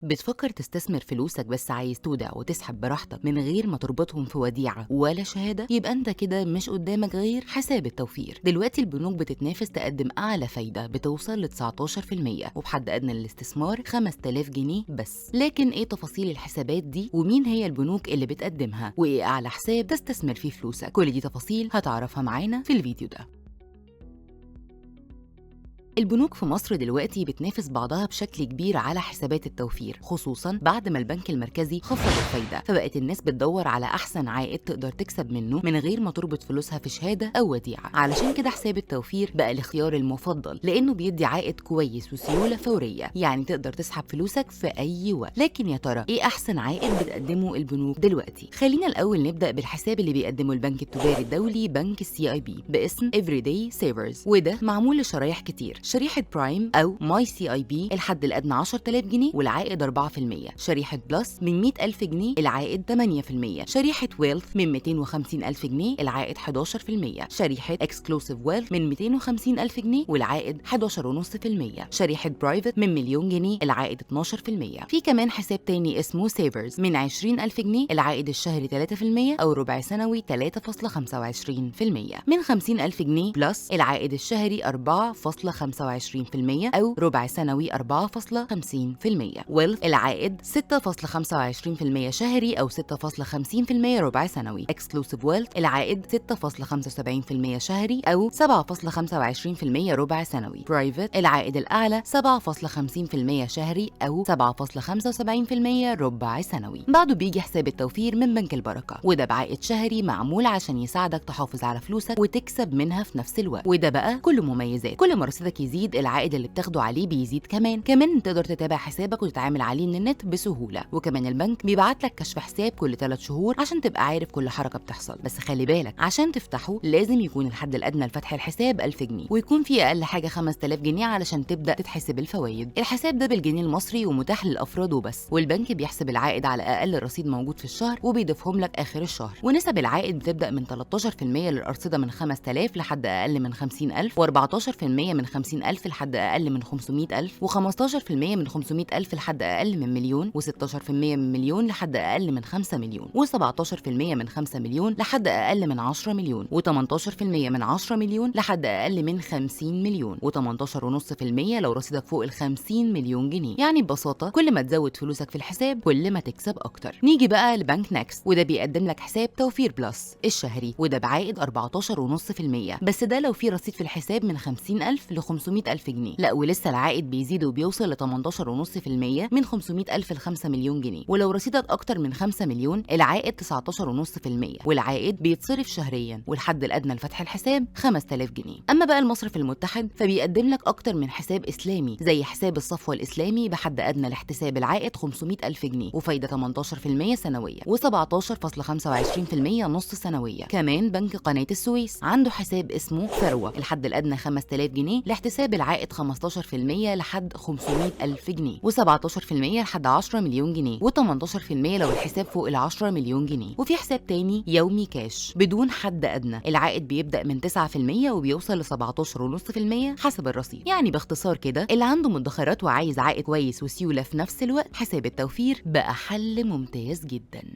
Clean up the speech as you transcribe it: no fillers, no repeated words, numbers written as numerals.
بتفكر تستثمر فلوسك بس عايز تودع وتسحب براحتك من غير ما تربطهم في وديعة ولا شهادة؟ يبقى انت كده مش قدامك غير حساب التوفير. دلوقتي البنوك بتتنافس تقدم أعلى فايدة بتوصل ل 19% وبحد أدنى للاستثمار 5000 جنيه بس. لكن ايه تفاصيل الحسابات دي، ومين هي البنوك اللي بتقدمها، وايه أعلى حساب تستثمر فيه فلوسك؟ كل دي تفاصيل هتعرفها معانا في الفيديو ده. البنوك في مصر دلوقتي بتنافس بعضها بشكل كبير على حسابات التوفير، خصوصا بعد ما البنك المركزي خفض الفايدة، فبقت الناس بتدور على أحسن عائد تقدر تكسب منه من غير ما تربط فلوسها في شهادة أو وديعة. علشان كده حساب التوفير بقى الاختيار المفضل، لأنه بيدي عائد كويس وسيولة فورية، يعني تقدر تسحب فلوسك في أي وقت. لكن يا ترى إيه أحسن عائد بتقدمه البنوك دلوقتي؟ خلينا الأول نبدأ بالحساب اللي بيقدمه البنك التجاري الدولي، بنك ال CIB، باسم Everyday Savers، وده معمول لشرايح كتير. شريحة Prime أو My CIB الحد الأدنى 10000 جنيه والعائد 4%، شريحة Plus من 100000 جنيه العائد 8%، شريحة Wealth من 250000 جنيه العائد 11%، شريحة Exclusive Wealth من 250000 جنيه والعائد 11.5%، شريحة Private من مليون جنيه العائد 12%. في كمان حساب تاني اسمه Savers من 20000 جنيه العائد الشهري 3% أو ربع سنوي 3.25%، من 50000 جنيه Plus العائد الشهري 4.25% أو ربع سنوي 4.50%، Wealth العائد 6.25% شهري أو 6.50% ربع سنوي، Exclusive Wealth العائد 6.75% شهري أو 7.25% ربع سنوي، Private العائد الأعلى 7.50% شهري أو 7.75% ربع سنوي. بعده بيجي حساب التوفير من بنك البركة، وده بعائد شهري معمول عشان يساعدك تحافظ على فلوسك وتكسب منها في نفس الوقت، وده بقى كله مميزات. كل ما رصيدك يزيد العائد اللي بتاخده عليه بيزيد كمان. تقدر تتابع حسابك وتتعامل عليه من النت بسهولة، وكمان البنك بيبعت لك كشف حساب كل 3 شهور عشان تبقى عارف كل حركة بتحصل. بس خلي بالك، عشان تفتحه لازم يكون الحد الأدنى لفتح الحساب 1000 جنيه، ويكون فيه أقل حاجة 5000 جنيه علشان تبدأ تتحسب الفوائد. الحساب ده بالجنيه المصري ومتاح للأفراد وبس، والبنك بيحسب العائد على أقل رصيد موجود في الشهر وبيضيفهم لك آخر الشهر. ونسب العائد بتبدأ من 13% للأرصدة من 5000 لحد أقل من 50000، و14% من 50000 لحد أقل من 500000، و15% من 500000 لحد أقل من مليون، و16% من مليون لحد أقل من 5 مليون، و17% من 5 مليون لحد أقل من 10 مليون، و18% من 10 مليون لحد أقل من 50 مليون، و18.5% لو رصيدك فوق ال 50 مليون جنيه. يعني ببساطة كل ما تزود فلوسك في الحساب كل ما تكسب أكتر. نيجي بقى لبنك نكست، وده بيقدم لك حساب توفير Plus الشهري، وده بعائد 14.5%، بس ده لو في رصيد في الحساب من 50000 ل 500000 جنيه. لا ولسه العائد بيزيد وبيوصل ل 18.5% من 500000 ل 5 مليون جنيه، ولو رصيدك أكتر من 5 مليون العائد 19.5%، والعائد بيتصرف شهريا، والحد الأدنى لفتح الحساب 5000 جنيه. أما بقى المصرف المتحد فبيقدم لك أكتر من حساب إسلامي، زي حساب الصفوة الإسلامي بحد أدنى لاحتساب العائد 500000 جنيه وفايدة 18% سنوية و17.25% نص سنوية. كمان بنك قناة السويس عنده حساب اسمه ثروة، الحد الأدنى 5000 جنيه لاحتساب العائد 15% لحد 500000 جنيه، و17% لحد 10 مليون جنيه، و18% لو الحساب فوق ال 10 مليون جنيه. وفي حساب تاني يومي كاش بدون حد أدنى، العائد بيبدأ من 9% وبيوصل ل 17.5% حسب الرصيد. يعني باختصار كده، اللي عنده مدخرات وعايز عائد كويس وسيولة في نفس الوقت، حساب التوفير بقى حل ممتاز جدا.